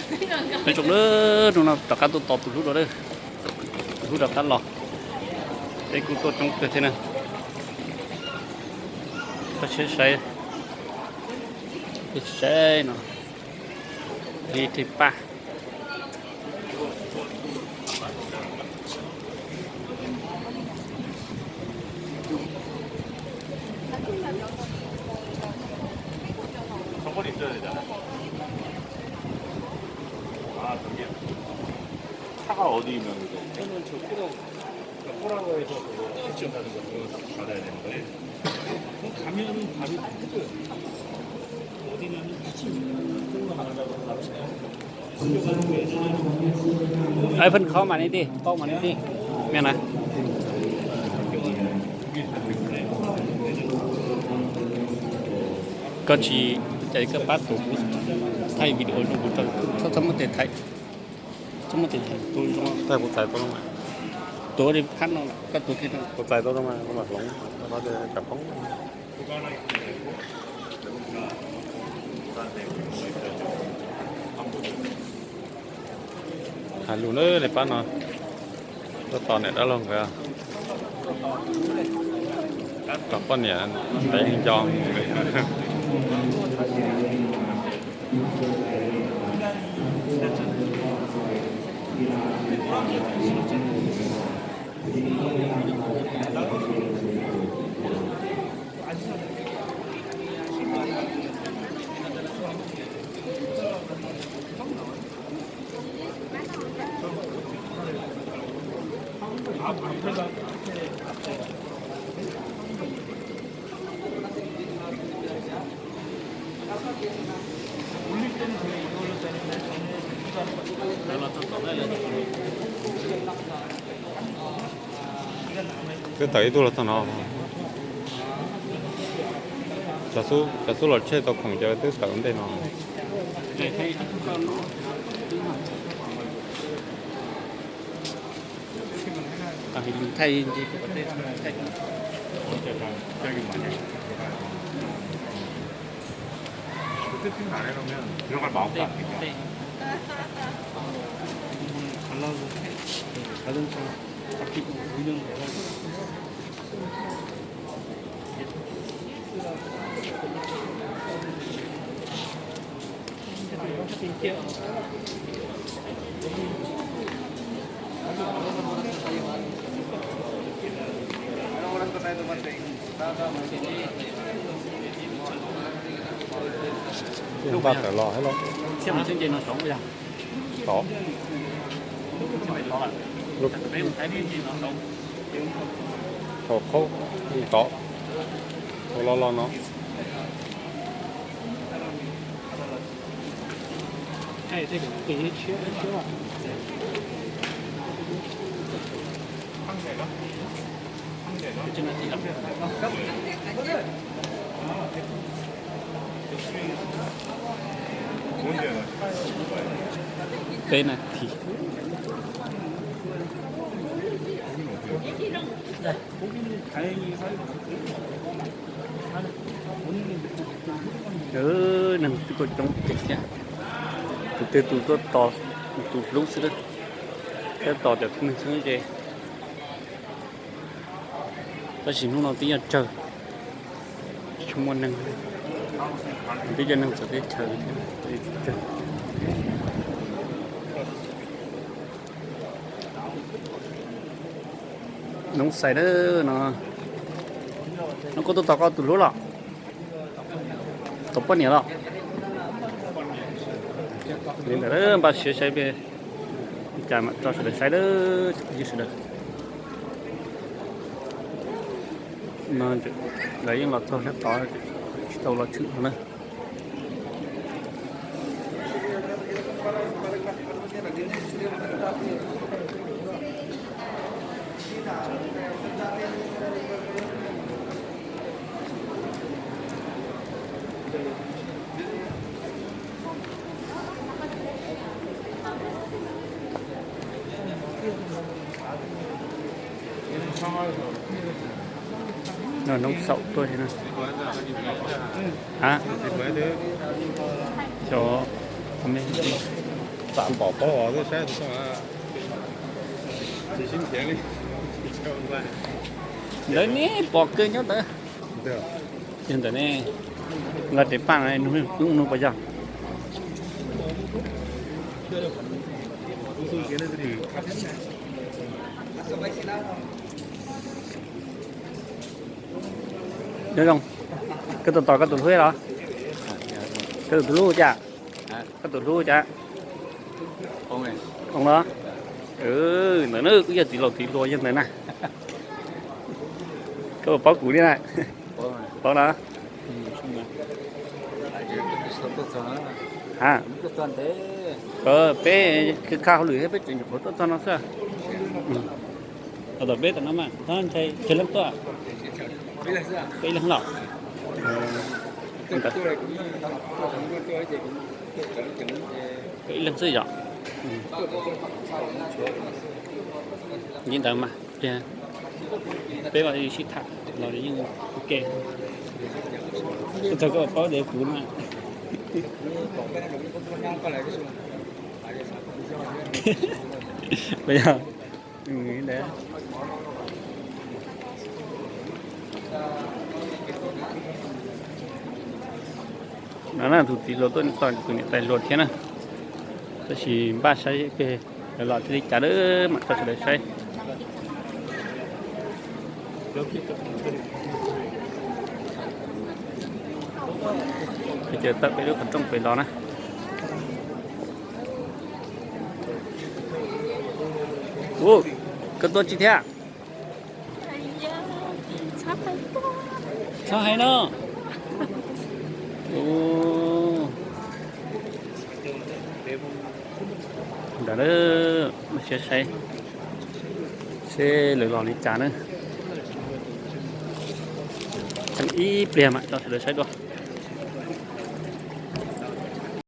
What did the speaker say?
Nyob zoo na, hnub no rov qab tuaj tos tus hlub dua, tus hlub rov qab los. Peb kuj tuaj coob kawg thiab na. Koj siab saib, saib no, li tej paj. Ib pliag kho mas li tiag, paub mas li tiag, me na. Koj tsis, cas koj pab tus kuv thaij video rau kuv, txhob muab tes thaij, txhob muab tes thaij, tus zoo thaij kuv txais tau, tus li phab no, koj tus kiag no kuv txais tau mas kuv mam hloov, cas poob. Hais lus na, li pab no tuaj tos niam dab laug nkawd, tos poj niam ntev nco. Twb tawm ib tug los txog no. Cov xub los tsheb tau khoom ces twb tawm ntej no. Lub paj tawm los thiab los? Tod. Thaum qhaub tod, thaum lo lo no. Peb nas this. Neeg twb kuj coob kawg thiab. Tus twg tus tuaj tos tus hlub xwb, thiab tos cov tib neeg txheeb ze. Tab sis hnub no twb yog tsawg, tsis muaj neeg, twb cov neeg txawv teb chaws tsawg. Noob Xais na, no, no koj tuaj tos koj tus hlub los? Tos poj niam los? Li ntawd npaj siab saib ib pliag, li cas mam tso sawv daws saib, sawv daws. No lawv yeej los txog sab tod, tsis tau los tshwm no na. No noob xaum tuaj thiab na. Ha? Cov me ntsis. Tus pom paub os, twb saib tus koj. Ntawd ne, pom kawg nyob ntawd. Yog ntawm ne, nqa tes paj no, nug puas yog. Nyob zoo, koj tus tos koj tus hlub los? Koj tus hlub cas? Koj tus hlub cas? Zoo los? Ntawm na kuj yog txiv laus txiv hluas yog ntawm na. Koj puas paub kuv li na? Paub na. Ha, peb khaj hauj lwm thiab peb tseem nyuam qhuav tuaj txog no xwb. Tos tom peb tom no mas, ntshai tsawg leej tuaj? Peb ib leeg los? Peb ib leeg xwb yom. Li ntawd mas pliag peb mam li sib tham los yeej ua ke. Txog koj paub tias kuv na. Puas yog? No na, tus txiv hluas tuaj tos tus niam tais hluas thiab na. Tab sis npaj saib peb los thiaj li cas lawm mam tso sawv daws saib. Peb cia tawm peb lub qhov rooj pem los na. Ua, koj tuaj tsis thiab? Txhob hais no. Ntawd, mam siab saib seb lawv los li cas na. Tseem ib pliag mam tso sawv daws saib dua.